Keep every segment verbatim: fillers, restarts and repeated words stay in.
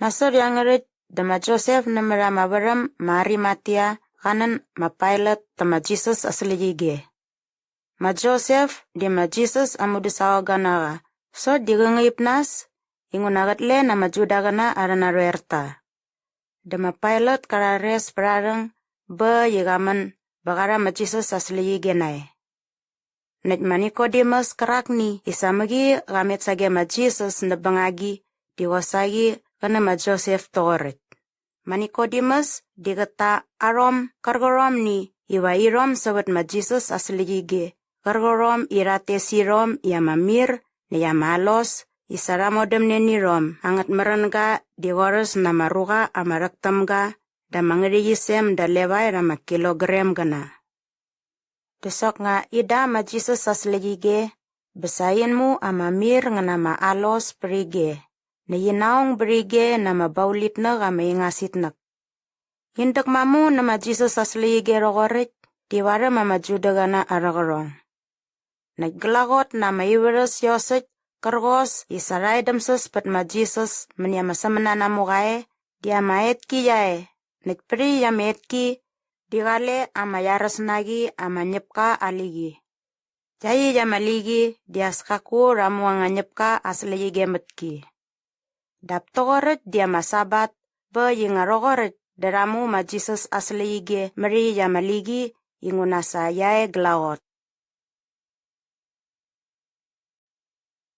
Nasot iangärhäkt dä ma Josep nämät ama värhäm ma Arimatea qa nän ma Pailat tä ma Jisas aa släqyige. Ma Josep di ma Jisas aa mudäsaqongga na qa sokt di qä ngaip nas inguna qät len ama Judaqäna arhä narhoerta. Dä ma Pailat ka rhares pät aa rhäng bä äkt i qa män bä qa rha ma Jisas aa släqyige nae. Näkt ma Nikodemus kärakni i sa mäqi qa met sage ma Jisas näp bängagi di qosaqi qä nä ma Josep toqoräkt. Ma Nikodemus di qät ta aa rhom kärqärhomni iva irhom sävät ma Jisas aa släqyige qärqärhom i rhat tes irhom i ama mir näkt ama alos i sa rha modämne nä irhom angät märänga di qorhäs na ama ruqa ama rhäk täm ga dä ama ngärhäqyisem da levaet ama kilogramgäna. Dä soknga in da ma Jisas aa släqyige bä sa in mu ama mir ngä na ama alos pät ige näkt in aung bät ige na ama baulitnäk ama ingasitnäk. In däk mamu nä ma Jisas aa släqyige rhoqoräkt di varhäm ama Judaqäna arhä qärhong. Näkt glaqot na ama ivärhäs iosäkt kärqos i sa rha edämsäs pät ma Jisas mäni ama sämänanamuqa e di ama etki qia e näkt pät iaqyäkt ama etki di qale ama iaräs na qi ama ñäpka aa liqi. Iaqyäkt ama liqi di as kaku rha mu anga ñäpka aa släqyige mät ki. Dap toqoräkt di ama Sabat bä äkt i nga rhoqoräkt dä rha mu ma Jisas aa släqyige mät iaqyäkt ama liqi inguna sa qia e glaqot.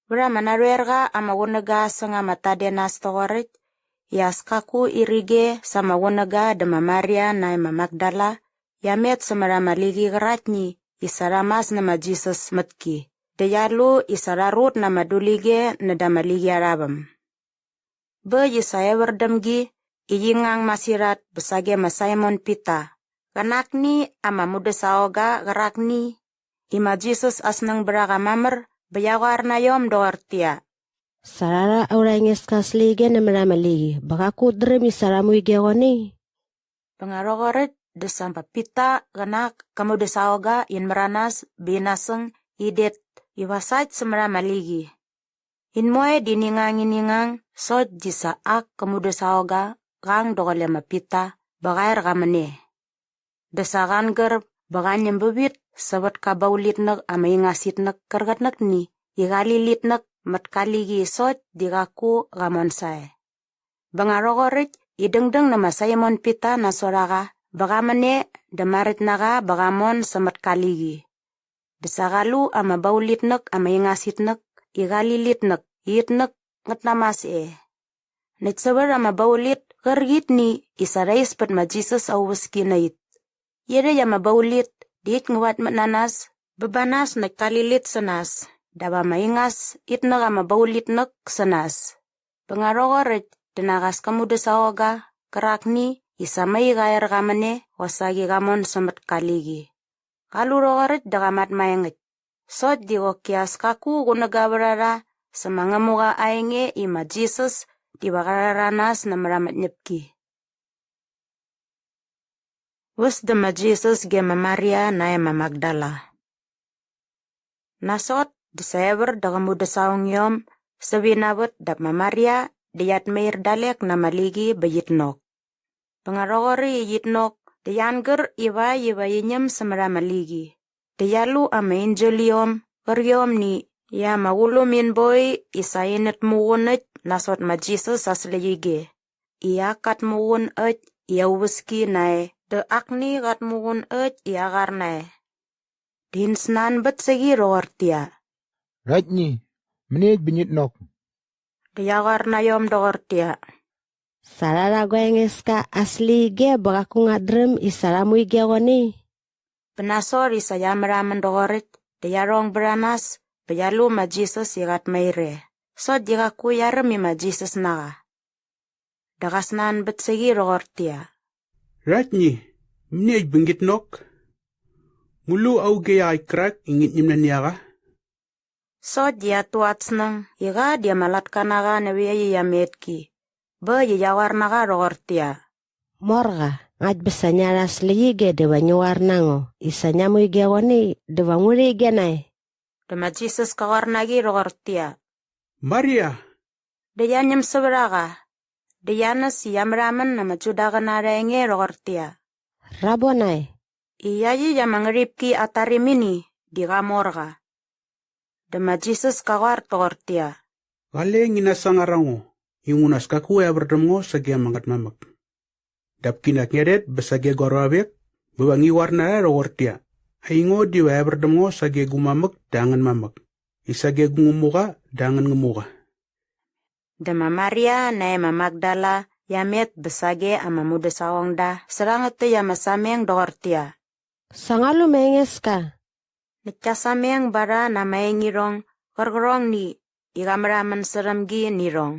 Vät ama narhoerqa ama qunäga säng ama tadenas toqoräkt i as kaku iri ge sa ama qunäga dä ma Maria nae ma Makdala qia met sämät ama liqi qäraktni i sa rha mas nä ma Jisas mät ki dä qia lu i sa rha rut na ama dulige näda ama liqi arha väm. Bä äkt i sa evär däm gi i qi ngang masirhat bä sage ma Saimon Pita qä na akni ama mudäsaqongga qärakni i ma Jisas aa snäng bät a qa mamär bä qia qoar na iom doqortäqyia, "Sa rha rha aurha engeska aa släqyige nämät ama liqi bä qaku ut dräm i sa rha mu ige qonei?" Bä nga rhoqoräkt dä sa ma Pita qä na ak kä mudäsaqongga in märanas bä in nasäng in det iva sakt sämät ama liqi. In moe di ini ngang ini ngang sokt di sa ak kä mudäsaqongga qa ang daqule ma Pita bä qa er qa män e. Dä sa qa angär bä qa ñäm bävit sävät ka baulitnäk ama ingasitnäk kärqätnäkni i qali litnäk mät ka liqi sokt di qaku qa mon sae. Bä nga rhoqoräkt i dängdäng nä ma Saimon Pita nasot a qa bä qa män e dä maräkt na qa bä qa mon sämät ka liqi. Dä sa qa lu ama baulitnäk ama ingasitnäk i qali litnäk i itnäk ngät namas e. Näkt sävät ama baulit kärqitni i sa rha is pät ma Jisas aa uväski na it. Iarhäkt ama baulit di it ngä vaktmät na nas bä ba nas näkt kali lit sä nas dap ama ingas itnäk ama baulitnäk sä nas. Bä nga rhoqoräkt dä nak as kä mudäsaqongga qärakni i sa mai qa er qa män e qosaqi qa mon sämät ka liqi. Qa lu rhoqoräkt dä qa mat maengäkt sokt di qoki as kaku qunäga vät a rha sä ma Ngämuqa aa enge i ma Jisas diva qa rhäranas nämät ama tñäpki. Väs dä ma Jisas ge ma Maria nae ma Makdala. Nasot dä sa evär dä qä mudäsaqongiom sävit navät dap ma Maria dä qiat mair dalek na ama liqi bä qit nok. Bä nga rhoqoräkt i qit nok dä qia angär ivakt iva qi ñäm sämät ama liqi dä qia lu ama injiliom gärqiomni i ama qulum in boi i sa inät muqunäkt nasot ma Jisas aa släqyige i ak kat muqun äkt i aa uväski nae dä akni qat muqun äkt i aa qar nae. Dä in snanbät sä qi rhoqortäqyia, "Raktni, mäniekt bä ngit nok?" Dä qia qoar na iom doqortäqyia, "Sa rha rha gua Engeska aa släqyige bä qaku nguat dräm i sa rha mu ige qonei?" Bä nasot i sa qia märhamän doqoräkt dä qia rhong bät a nas bä qia lu ma Jisas i qat mair e sokt di qaku qia räm i ma Jisas na qa. Dä qa snanbät sä qi rhoqortäqyia, "Raktni, mäniekt bä ngit nok? Ngu lu auge iaqäkt kärak i ngit ñäm nani a qa?" Sokt di qiat tu at snäng i qa di ama latka na qa nävä iaqyäkt ama etki bä äkt i qia qoar na qa rhoqortäqyia, "Morqa, ngakt bä sa ngia rha släqyige dä va ngi qoar na ngo i sa ngia mu ige qonei dä va ngu rhe ige nae." Dä ma Jisas ka qoar na qi rhoqortäqyia, "Maria!" Dä qia ñäm sävät a qa. Dä qia näs i qia märhamän na ama Judaqäna arha enge rhoqortäqyia, “Rabonai!” I iaqyäkt ama ngärhipki at tarimini di qa morqa. Dä ma Jisas ka qoar toqortäqyia, “Qale ngi nasangar a ngo, inguna as kaku evär däm ngo sage ama Ngätmamäk. Dap kinak ngia rhet bä sage gua ruavek bä va ngi qoar na rha rhoqortäqyia, ‘Aingo diva evär däm ngo sage gu mamäk dä angän mamäk, i sage gu ngämuqa dä angän ngämuqa.’” Dä ma Maria nae ma Makdala qia met bä sage ama mudäsaqongda sä rhangät täkt ama sameng doqortäqyia, “Sa ngua lu ma Engeska.” Näkt kia sameng ba rha na ama engirhong gärqärhongni i qa märhamän särhäm gi nä irhong.